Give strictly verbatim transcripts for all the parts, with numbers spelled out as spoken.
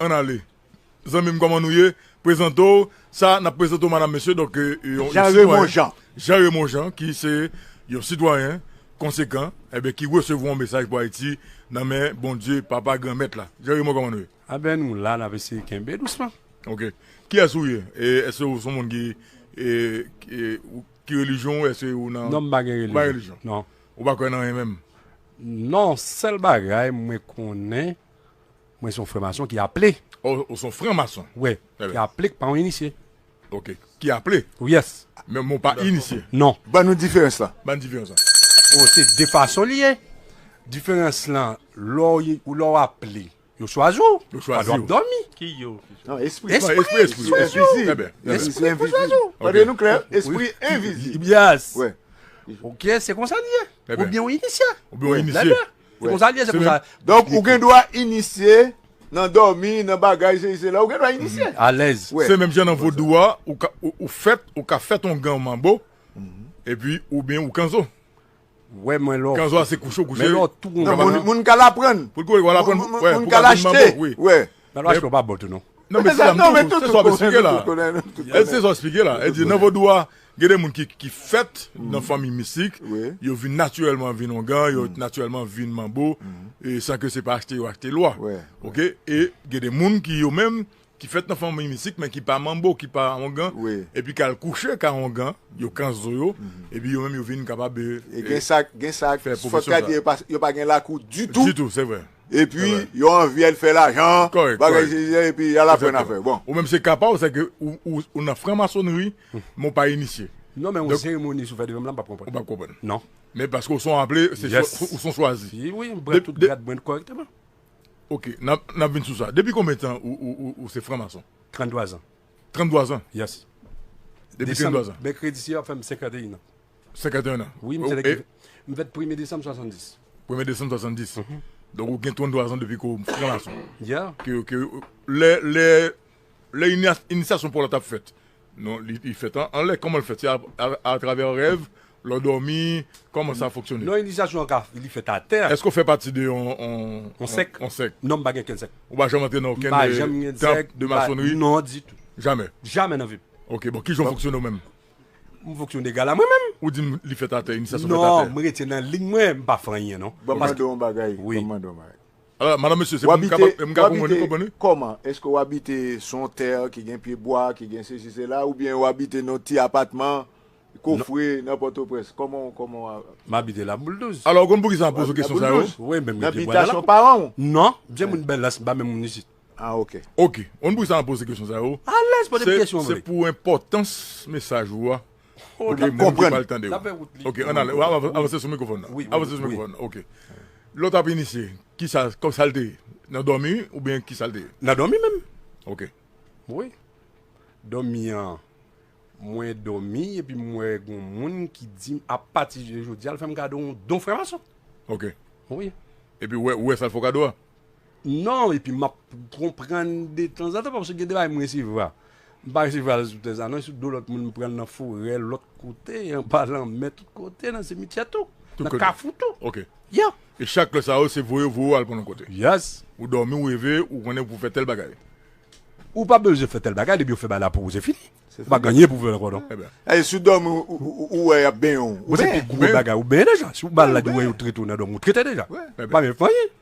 Ann ale. Zanmi m, kòman nou ye? Prezante w. Sa, n ap prezante w, madanm, mesye. Donk, e, e, yon, yon Jean Raymond sitwayen. Jean. Jean Raymond Jean, ki se yon sitwayen konsekan, enben, ki resevwa yon mesaj pou Ayiti nan men Bondye, Papa Granmèt la. Jean Raymond, kòman nou ye? Enben, nou la, n ap eseye kenbe dousman. Ok. Kiyès ou ye? E èske ou se yon moun ki, e, ki, ou, ki relijyon ou? Èske ou nan... Non, m pa gen relijyon. Ou pa gen relijyon? Non. Ou pa kwè nan anyen menm? Non, sèl bagay mwen konnen, mwen se yon franmason ki aple. Ou, ou se yon franmason? Wi, ki aple, ki pa yon inisye. Ok. Ki aple? Yes. Men, men w pa inisye? Non. Ban nou diferans la. Ban diferans la. O, se de fason li ye. Diferans lan, lè w, lè w aple, yo chwazi w. Yo chwazi w. Pandan w ap dòmi. Ki yo? Non, espri. Espri. Non, espri, espri, espri. Yo chwazi w. Trè byen, trè byen. Espri pou chwazi w. Ok. Tande nou klè, espri envizib. Yes. Wi. Ok, se konsa li ye. Trè byen. Oubyen w inisye. Oubyen w inisye. Trè byen. Se konsa li ye, se konsa. Donk, ou gen dwa inisye nan dòmi, nan bagay, se, se la, ou gen dwa inisye. Alèz. Wi. Se menm jan nan vodou a, ou ka, ou, ou fèt, ou ka fèt ongan manbo, epi oubyen ou kanzo. Wè, mwen lò. Kanzo a se kouche w kouche. Men lò tou. Non, moun, moun ka l aprann. Pou l kouche, w al aprann. Moun, moun, wè, moun pou ka l vin manbo, achte. Wi. Wè. Men lò achte w pa bon tou, non. Non, men se sa m di w, se sa w esplike la. E se sa w esplike la. E di, nan vodou a, gen de moun ki, ki fèt nan fanmi mistik, yo vin natirèlman vin ongan, yo natirèlman vin manbo, e san ke se pa achte yo achte lwa. Ok? E gen de moun ki yo menm, ki fèt nan fanmi mistik, men ki pa manbo, ki pa ongan, epi k al kouche ka ongan, yo kanzo yo, epi yo menm yo vin kapab, e, e gen sa, gen sa, fè pwofesyon sa. Yo pa, yo pa gen lakou ditou. Ditou, se vre. Epi, yo anvi al fè lajan, bagay, epi y al aprann afè. Bon. Ou menm se ka pa w, se ke ou, ou, ou nan franmasonri, men w pa inisye. Non, men yon seremoni si w fè devan m la, m p ap konprann. Ou p ap konprann. Non. Men paske w se yon aple, se chwa-, ou se yon chwazi. Si, wi, m pran tout grad mwen kòrèkteman. Ok, n ap, n ap vin sou sa. Depi konbyen tan ou, ou, ou, ou se franmason? Tranntwa zan. Tranntwa zan? Yes. Depi tranntwa zan. Mèkredi si ap fè m senkanteyen an. Senkanteyen an. Wi, m se nèg ki, m fèt premye desanm swasanndis. Premye desanm swasanndis. Donk ou gen tranntwa zan depi ke w franmason. Yeah. Ke, ke, lè, lè, lè inia-, inisyasyon pa w la t ap fèt. Non, li, li fèt an, anlè, kòman l fèt? Se a, a, atravè rèv, lè w dòmi, kòman sa fonksyone? Non, inisyasyon an ka, li fèt atè. Èske w fè pati de yon, yon, yon sèk? Yon sèk? Non, m pa gen okenn sèk. Ou pa janm antre nan okenn, euh, tanp de masonri? M pa janm gen sèk, m pa, non, ditou. Jamè? Jamè nan vi m. Ok, bon, kijan w fonksyone ou menm? M fonksyone egal a mwen menm. Ou di m li fèt atè, inisyasyon fèt atè. Non, m rete nan liy mwen, m pa fè anyen, non. Bon, m mande w yon bagay, wi. Bon, m mande w yon bagay. Alò, madanm, mesye, se pou m kapab, m ka konprann, konprann, wi. Kòman? Èske w abite sou yon tè ki gen pye bwa, ki gen sesi, sela, oubyen w abite nan yon ti apatman, kofre, nan Pòtoprens? Kòman, kòman w a- M abite Laboul douz. Alò, ou konn poukisa m poze w kesyon sa yo? Wi, menm gen pye bwa nan Laboul. Nan bitasyon paran w? Non, m se moun Bèlans, m pa menm moun isit. Ah, ok. Ok, ou konn poukisa m poze kesyon sa yo? Alèz, poze m kesyon, se pou enpòtans mesaj ou a. Pou ke moun ki pral tande w. Ok, ann ale. Avanse sou mikwofòn nan. Avanse sou mikwofòn nan. Ok. Lè w t ap inisye, kisa, kòman sa l te ye? Nan dòmi oubyen kisa l te ye? Nan dòmi menm. Ok. Wi. Dòmi an, mwen dòmi, epi m wè gon moun ki di m, apati de jodi a, l fè m kado yon don franmason. Ok. Wi. Epi w wè, w wè sa l fè w kado a? Non, epi m ap konprann de tanzantan, paske gen de bagay m resevwa. M pa resevwa l sou tè sa, non, sou do lòt moun, m pran l nan forè, lòt kote, anba lanmè, tout kote, nan simityè tou, nan kafou tou. Ok. Yeah. E chak lè sa yo, se voye, voye w al pran yon kote. Yes. Ou dòmi, ou reve, ou konnen pou fè tèl bagay. Ou pa bezwen fè tèl bagay, depi yo fè bagay la pou ou, se fini. Ou pa gen anyen pou fè ankò, non. Ebyen. E si w dòmi, ou, ou, ou, ou wè y ap benyen w, ou benyen. Ou se pi gwo bagay, ou benyen deja. Si w ba l la, di w wè yo trete w nan dòmi, ou trete deja. Ou pa menm fè anyen.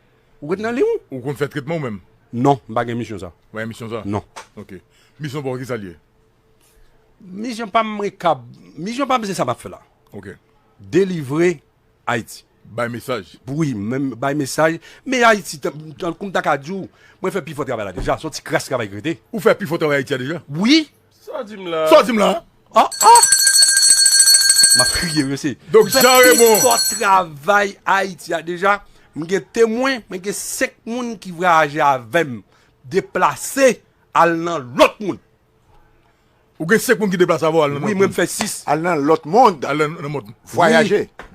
Ou ret nan liy ou. Ou konn fè tretman ou menm? Non, m pa gen misyon sa. Ou pa gen misyon sa? Non. Ok. Misyon pa w, kisa l ye? Misyon pa m, mwen kab, misyon pa m, se sa m ap fè la. Ok. Delivre Ayiti. Bay mesaj. Wi, men bay mesaj. Men Ayiti, tan, tankou m ta ka di w, mwen fè pi fò travay la deja. Se yon ti kras travay ki rete. Ou fè pi fò travay Ayiti a deja? Wi. Sa w di m la? Sa w di m la? Ah, ah! M ap kriye, mesye. Donk, Jean Raymond. M fè pi fò travay Ayiti a deja. M gen temwen, mwen gen senk moun ki vwayaje avè m, deplase, al nan lòt moun. Ou gen senk moun ki deplase avè w al nan lòt moun? Wi, mwen m fè sis. Al nan lòt mond. Al nan, nan mond. Vwayaje. Wi.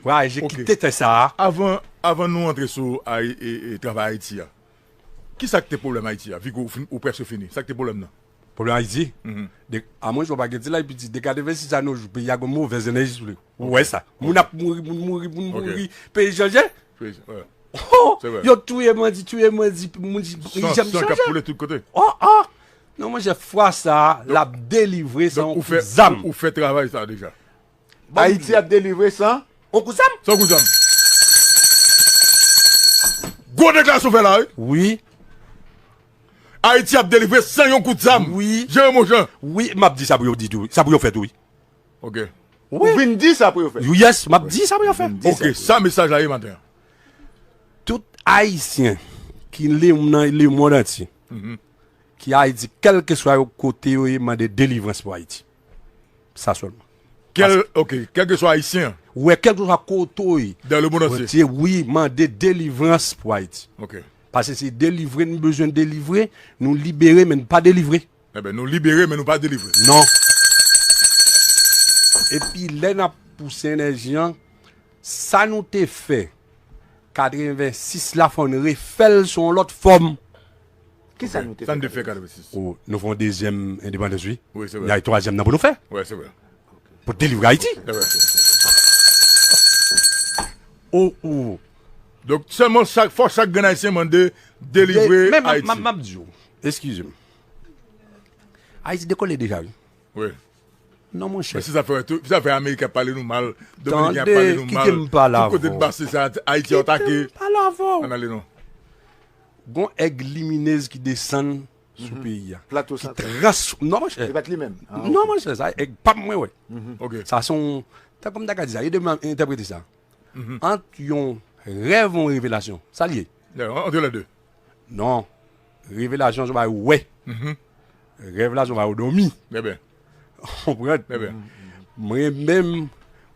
Vwayaje, kite tè sa a. Avan, avan nou antre sou Ayi-, e, e, travay Ayiti a, kisa ki te pwoblèm Ayiti a, vi ke ou fin, ou prèske fini? Sa ki te pwoblèm nan? Pwoblèm Ayiti? Mhm. De, a mwen, jan w pa gen di la, epi di, de katrevensis a nos jours, peyi a gen movèz enèji sou li. Ou wè sa. Moun ap mouri, moun mouri, moun mouri. Peyi chanje. Peyi, wè. Oh, yo touye mandi, touye mandi, moun di, jan k ap koule tout kote. Oh, oh. Non, monchè, fwa sa a, l ap delivre san yon kout zam. Ou fè travay sa deja. Ayiti ap delivre san yon kout zam. San yon kout zam. Gwo deklarasyon fè la, wi. Wi. Ayiti ap delivre san yon kout zam. Wi. Jere monchè. Wi, m ap di sa pou yo di tou. Sa pou yo fè tou, wi. Ok. Ou vin di sa pou yo fè. Yes, m ap di sa pou yo fè. Ok, sa mesaj la ye maten an. Tout Ayisyen ki le, nan lemonn antye, ki Ayiti, kèlkeswa yo kote yo ye, mande delivrans pou Ayiti. Sa sèlman. Kèl, ok, kèlkeswa Ayisyen. Wè, kèlkeswa kote w ye. Dans le monde entier. Wi, mande delivrans pou Ayiti. Ok. Paske se delivre nou bezwen delivre, nou libere, men nou pa delivre. Enben, nou libere, men nou pa delivre. Non. Epi, lè n ap pouse enèji an, sa nou te fè katrevensis la, fò n refè l sou yon lòt fòm. Kisa nou te fè? Sa n te fè katrevensis? O, nou fè yon dezyèm endepandans, wi. Wi, se vre. N ay twazyèm nan pou nou fè. Wi, se vre. Pou delivre Ayiti. Se vre. O, o. Donk, sèlman chak, fò chak grenn Ayisyen mande delivre Ayiti. Men, m ap di w, eskize m. Ayiti dekole deja, wi. Wi. Non, monchè. Men se sa fè, se sa fè Ameriken ap pale nou mal, Dominiken ap pale nou mal. Tande, kite m pale avè w. Tout kote n pase, se Ayiti yo atake. Kite m pale avè w. Ann ale non. Gon èg liminez ki desann sou peyi a. Plato Satan. Ki trans-, non, monchè. Se pa t li menm. Non, monchè, sa èg pa m mwen wè. Ok. Sa se yon, tankou m ta ka di sa, ede m entèprete sa. Ant yon rèv, yon revelasyon. Sa l ye? Ant lè de. Non. Revelasyon se yon bagay ou wè. Rèv la se yon bagay ou dòmi. Konprann? Mwen menm,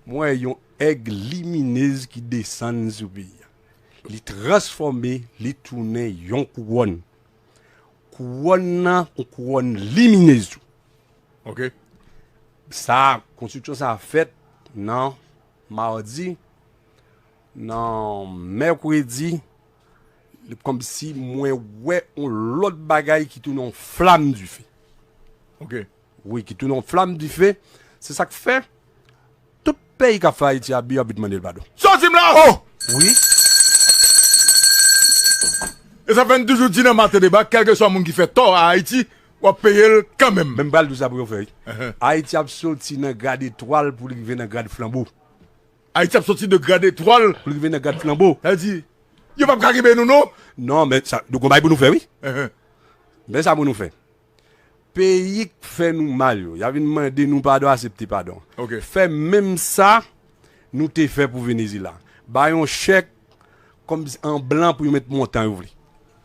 mwen wè yon èg liminez ki desann sou peyi a. Li transfòme, li tounen yon kouwòn. Kouwòn nan, yon kouwòn liminez tou. Ok. Sa, konstriksyon sa fèt nan madi, nan mèkredi, kòmsi mwen wè yon lòt bagay ki tounen yon flam dife. Ok. Wi, ki tounen yon flam dife. Se sa k fè, tout peyi k ap fè Ayiti abi, yo anvi mande l padon. Sa w di m la! Oh! Wi. E sa fè n toujou di nan Maten Deba, kèlkeswa moun ki fè tò a Ayiti, w ap peye l kanmenm. Men m pral di w sa pou yo fè, wi. Ayiti ap soti nan grad etwal pou li rive nan grad flanbo. Ayiti ap soti de grad etwal pou li rive nan grad flanbo. Sa vle di, yo p ap ka kenbe nou, non? Non, men sa, nou gon bagay pou nou fè, wi. Men sa pou nou fè. Peyi k fè nou mal yo, y a vin mande nou padon, aksepte padon. Ok. Fè menm sa nou te fè pou Venezyela. Ba yon chèk kòm an blan pou yo met montan yo vle.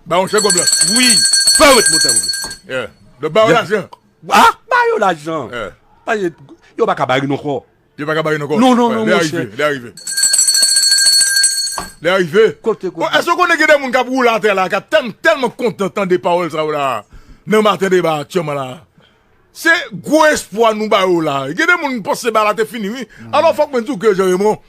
Ba yon chèk an blan. Wi, fè yo met montan yo vle. Yeah. Donk ba yo lajan. Ah, ba yo lajan. Yeah. Paske yo pa ka bare nou ankò. Yo pa ka bare nou ankò. Non, non, non, monchè. Lè a rive, lè a rive. Lè a rive. Kote, kote? Èske w konnen gen de moun k ap woule atè la, k ap tèlman, tèlman kontan tande pawòl sa yo la, nan Maten Deba aktyèlman la? Se gwo espwa nou ba yo la. Gen de moun panse bagay la te fini, wi. Alò, fòk mwen di w ke, Jean Raymond,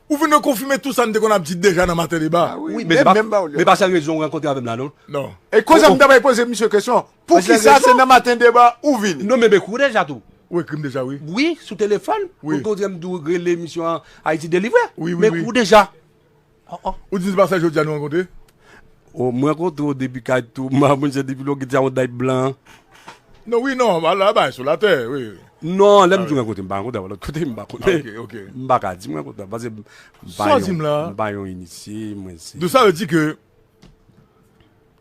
ou vin rekonfime tou sa n te konn ap di deja nan Maten Deba. Ah wi, men se pa, men pa sèl rezon w rankontre avè m la, non. Non. E kounye a m ta pral poze misye kesyon, poukisa se nan Maten Deba ou vini? Non, men m ekri w deja tou. Ou ekri m deja, wi. Wi, sou telefòn. Wi. Ou kontre m tou, rele emisyon an Ayiti Delivre. Wi, wi, wi. M ekri w deja. Oh, oh. Ou di se pa sa jodi a nou rankontre? Oh, mwen rankontre w depi kay tou, m pa konn se depi lè w kite sa yon dayt blan. Non, wi, non, la, la, bay sou latè, wi. Non, lè m di w rankontre, m pa rankontre w lòt kote, m pa konnen. Ah, ok, ok. M pa ka di m rankontre w, paske m pa yon, m pa yon inisye, mwen se. Donk, sa vle di ke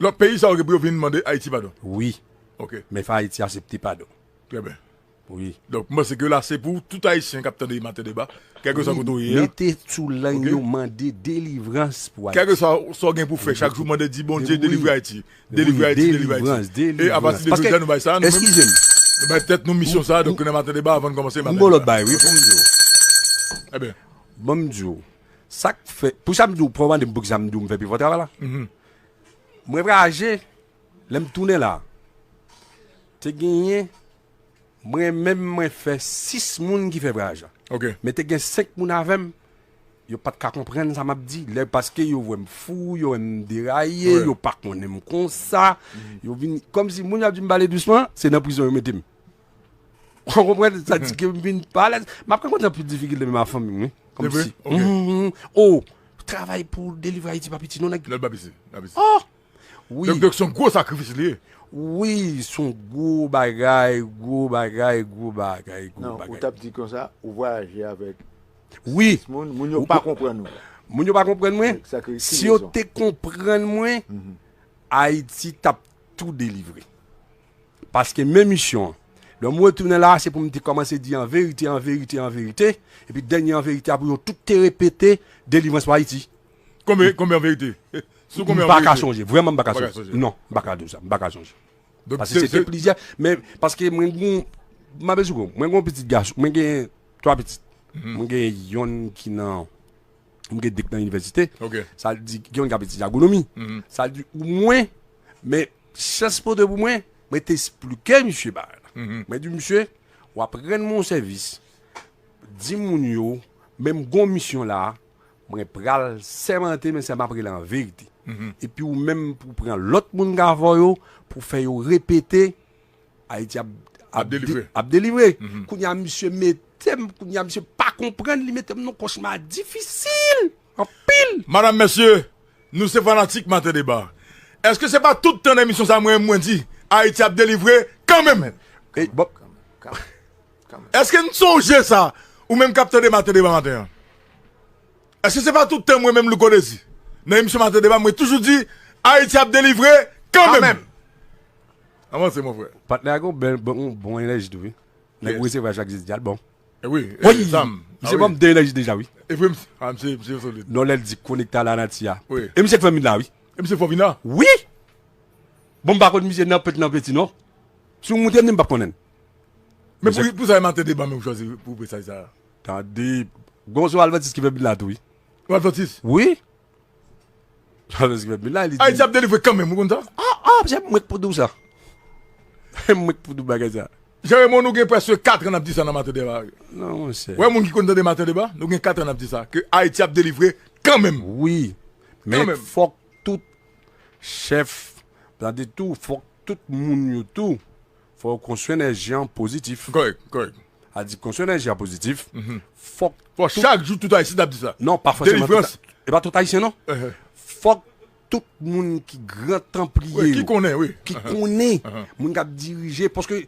lòt peyi sa yo gen pou yo vin mande Ayiti padon? Wi. Ok. Men fò Ayiti aksepte padon. Trè byen. Wi. Donk, m panse ke la, se pou tout Ayisyen k ap tande Maten Deba, kèlkeswa kote w ye a. Mete sou lang yo, mande delivrans pou Ayiti. Kèlkeswa sa w gen pou fè, chak jou mande, di, Bondye, delivre Ayiti. Delivre Ayiti, delivre Ayiti. E apati de jodi a, nou bay sa, nou menm, nou bay tèt nou misyon sa, donk nan Maten Deba, avan n kòmanse Maten Deba. M gon lòt bagay, wi, pou m di w. Ebyen. Ban m di w. Sa k fè, pou sa m di w, pou w mande m poukisa m di w m fè pi fò travay la. Mwen vwayaje, lè m tounen la, te genyen Mwen menm, mwen fè sis moun ki fè vwayaj la. Ok. Men te gen senk moun avè m, yo pa t ka konprann sa m ap di. Lè, paske yo wè m fou, yo wè m deraye, yo pa konnen m konsa. Yo vin, kòmsi moun yo ap di m pale dousman, se nan prizon yo mete m. Ou konprann? Sa di ke m vin pa alèz. M ap rankontre anpil difikilte menm ak fanmi m, wi. Kòmsi. Se vre? Ok. Oh, travay pou delivre Ayiti pa piti non, nèg. Non, l pa piti, pa piti. Oh! Wi. Donk, donk, se yon gwo sakrifis li ye. Wi, se yon gwo bagay, gwo bagay, gwo bagay, gwo bagay. Non, ou t ap di konsa, ou vwayaje avèk sis moun, moun yo pa konprann ou. Moun yo pa konprann mwen. Si yo te konprann mwen, Ayiti t ap tou delivre. Paske men misyon an, lè m retounen la, se pou m te kòmanse di an verite, an verite, an verite, epi dènye an verite a pou yo tout te repete delivrans pou Ayiti. Konbyen, konbyen an verite? Sou konbyen an verite? M pa ka sonje, vrèman m pa ka sonje. Non, m pa ka di w sa, m pa ka sonje. Paske se te plizyè, men paske mwen gon, m ap esplike w, mwen gon pitit gason, mwen gen twa pitit. Mwen gen yonn ki nan, mwen gen de k nan inivèsite. Sa di, gen yonn k ap etidye agronomi. Sa di, ou mwen, men chans pote pou mwen, mwen te esplike misye bagay la. Mwen di, misye, w ap rann mwen yon sèvis. Di moun yo, men m gon misyon la, mwen pral sèmante, men sèman ap rele an verite. Epi ou menm pou pran lòt moun k avè w yo, pou fè yo repete, Ayiti ap, ap, ap delivre. Ap delivre. Kounye a, misye mete m, kounye a, misye pa konprann, li mete m nan kòchma difisil, anpil. Madam, mesye, nou se fanatik Maten Deba. Èske se pa tout tan nan emisyon sa mwen, mwen di, Ayiti ap delivre kanmenm? Èske n sonje sa, ou menm k ap tande Maten Deba maten an? Èske se pa tout tan mwen menm Louko Dezi? Nan emisyon Maten Deba, mwen toujou di, Ayiti ap delivre kanmenm. Avanse, mon frè. Patnè a gen yon bèl, bon, bon enèji tou, wi. Nèg ou resevwa chak jedi a, l bon. Wi, Sam. Misye ban m de enèji deja, wi. E vre, misye, ah, misye, misye solid. Non, lè l di konekte a lanati a. Wi. E misye k fè m vin la, wi. E misye fè w vin la? Wi. Bon, m pa konn misye nan peti, nan peti, non. Si w montre m li, m p ap konnen l. Men pou, pou sa e Maten Deba menm w chwazi pou mesaj sa a? Tande, gon se yon advantis ki fè m vin la tou, wi. Yon advantis? Wi. Advantis ki fè m vin la, li di. Ayiti ap delivre kanmenm, ou konn sa? Ah, ah, se mwen k pou di w sa. Se mwen k pou di w bagay sa. Jean Raymond, nou gen prèske kat an n ap di sa nan Maten Deba. Non, monchè. Wè, moun ki konn tande Maten Deba, nou gen kat an n ap di sa, ke Ayiti ap delivre kanmenm. Wi. Men fòk tout chèf, tande tou, fòk tout moun yo tou, fò yo konstwi enèji an pozitif. Kòrèk, kòrèk. A di konstwi enèji an pozitif, fòk. Fò chak jou tout Ayisyen t ap di sa. Non, pa fòseman tout. Delivrans. E pa tout Ayisyen, non. Fòk tout moun ki gran tanpliye yo, ki konnen, wi, ki konnen, moun k ap dirije, paske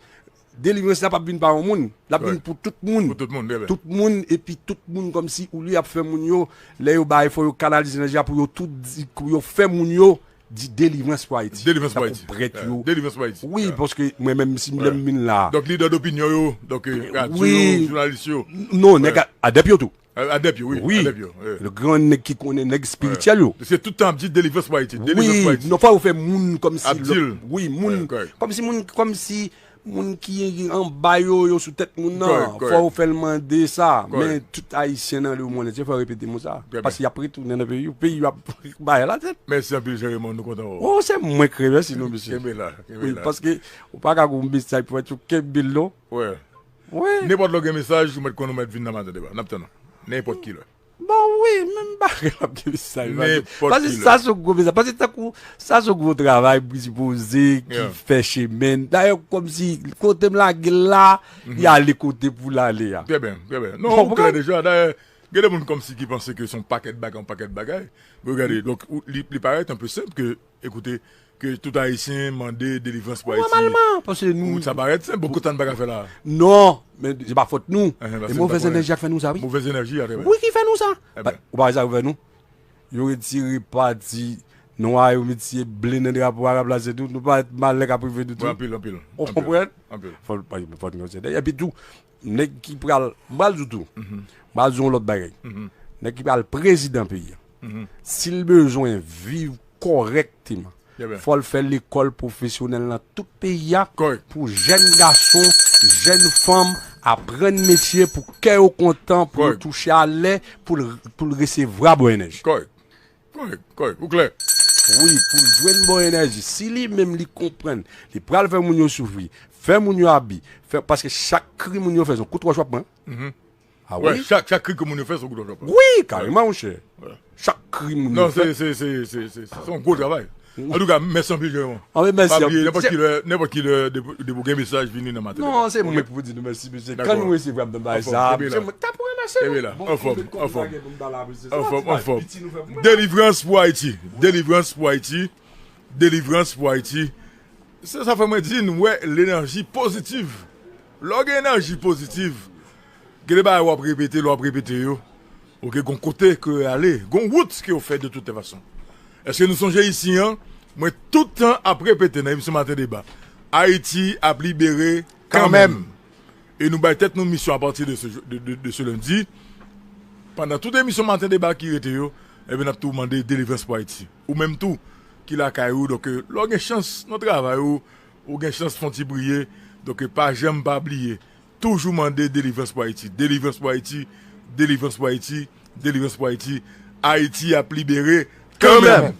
delivrans la p ap vin pa yon moun, l ap vin pou tout moun. Pou tout moun, byen. Tout moun, epi tout moun kòmsi olye y ap fè moun yo, lè yo bay, fò yo kanalize enèji a pou yo tout di, pou yo fè moun yo di delivrans pou Ayiti. Delivrans pou Ayiti. Tankou prèt yo. Delivrans pou Ayiti. Wi, paske mwen menm si m lè m vin la. Donk lidè dopinyon yo, donk radyo yo, jounalis yo. Non, nèg adèp yo tou. Adèp yo, wi. Wi. Adèp yo. Le gran nèg ki konnen, nèg espirityèl yo. Se tout tan ap di delivrans pou Ayiti. Delivrans pou Ayiti. Non, fò yo fè moun kòmsi. Wi, moun kòmsi moun, kòmsi moun ki anba yo, yo sou tèt moun nan. Fò yo fè l mande sa. Men tout Ayisyen nan lemonn antye, fò yo repete mo sa. Paske y ap retounen nan peyi yo. Peyi yo ap bay la tèt. Mèsi anpil, Jean Raymond, nou kontan wè w. Oh, se mwen k remèsye nou, mesye. Kenbe la, kenbe la. Wi, paske ou pa ka gon mesaj pou fè tou kenbe l non. Wi. Nenpòt lè w gen mesaj, ou mèt konn ou mèt vin nan Maten Deba. N ap tann ou. Nenpòt ki lè. Bon, wi, men m pa gen l ap gen mesaj. Paske sa se yon gwo mesaj. Paske tankou sa se yon gwo travay ki sipoze, ki fè chemen. Dayè, kòmsi kote m lage l la, li ale kote pou l ale a. Trè byen, trè byen. Non, ou klè deja. Dayè, gen de moun kòmsi ki panse ke se yon pakèt bagay, yon pakèt bagay. Men gade, donk, li, li parèt enpe senp ke, ekoute, ke tout Ayisyen mande delivrans pou Ayiti. Nòmalman, paske nou. Sa parèt senp, bon, konsa n pa ka fè la. Non, men se pa fòt nou. E movèz enèji a k fè nou sa, wi. Movèz enèji a, trè byen. Wi, ki fè nou sa. Ou pa wè sa yo fè nou? Yo retire pati nwa yo, metye ble nan drapo a, ranplase tou. Nou pa mal nèg ap rive nou tou. Anpil, anpil. Ou konprann? Anpil. Fò, fò, fò nou konsidere. Epi tou, nèg ki pral, m pral di w tou. M pral di w yon lòt bagay. Nèg ki pral prezidan peyi a. Si l bezwen viv kòrèkteman, fò l fè lekòl pwofesyonèl nan tout peyi a pou jèn gason, jèn fanm aprann metye pou kè yo kontan, pou yo touche alè, pou l, pou l resevwa bon enèji. Kòrèk. Kòrèk, kòrèk, ou klè. Wi, pou l jwenn bon enèji. Si li menm li konprann, li pral fè moun yo soufri, fè moun yo abi, fè, paske chak kri moun yo fè, se yon kout wòch w ap pran. Ah wi? Chak, chak kri ke moun yo fè, se yon kout wòch w ap pran. Wi, kareman, monchè. Chak kri moun yo fè. Non, se, se, se yon gwo travay. Antouka, mèsi anpil, Jean Raymond. Anben, mèsi anpil. Nenpòt ki lè, nenpòt ki lè, depi, depi w gen mesaj, vini nan Maten Deba. Non, se mwen pou di nou mèsi, mesye. Kan nou resevwa m nan bagay sa, mesye, mwen t ap Kenbe la, anfòm, anfòm. Anfòm, anfòm. Delivrans pou Ayiti. Delivrans pou Ayiti. Delivrans pou Ayiti. Se sa fè mwen di nou wè lenèji pozitiv. Lè w gen enèji pozitiv, gen de bagay w ap repete, lè w ap repete yo. Oke, gon kote ke w ale, gon wout ke w fè de toute façon. Èske nou sonje isi an? Mwen tout tan ap repete nan emisyon Maten Deba, Ayiti ap libere kanmenm. E nou bay tèt nou misyon apati de, se, de, de, de se lendi. Pandan tout emisyon Maten Deba ki rete yo, ebyen n ap tou mande delivrans pou Ayiti. Ou menm tou, ki lakay ou, donk, lè w gen chans nan travay ou, ou gen chans fè yon ti priye, donk, pa janm pa bliye. Toujou mande delivrans pou Ayiti. Delivrans pou Ayiti. Delivrans pou Ayiti. Delivrans pou Ayiti. Ayiti ap libere kanmenm.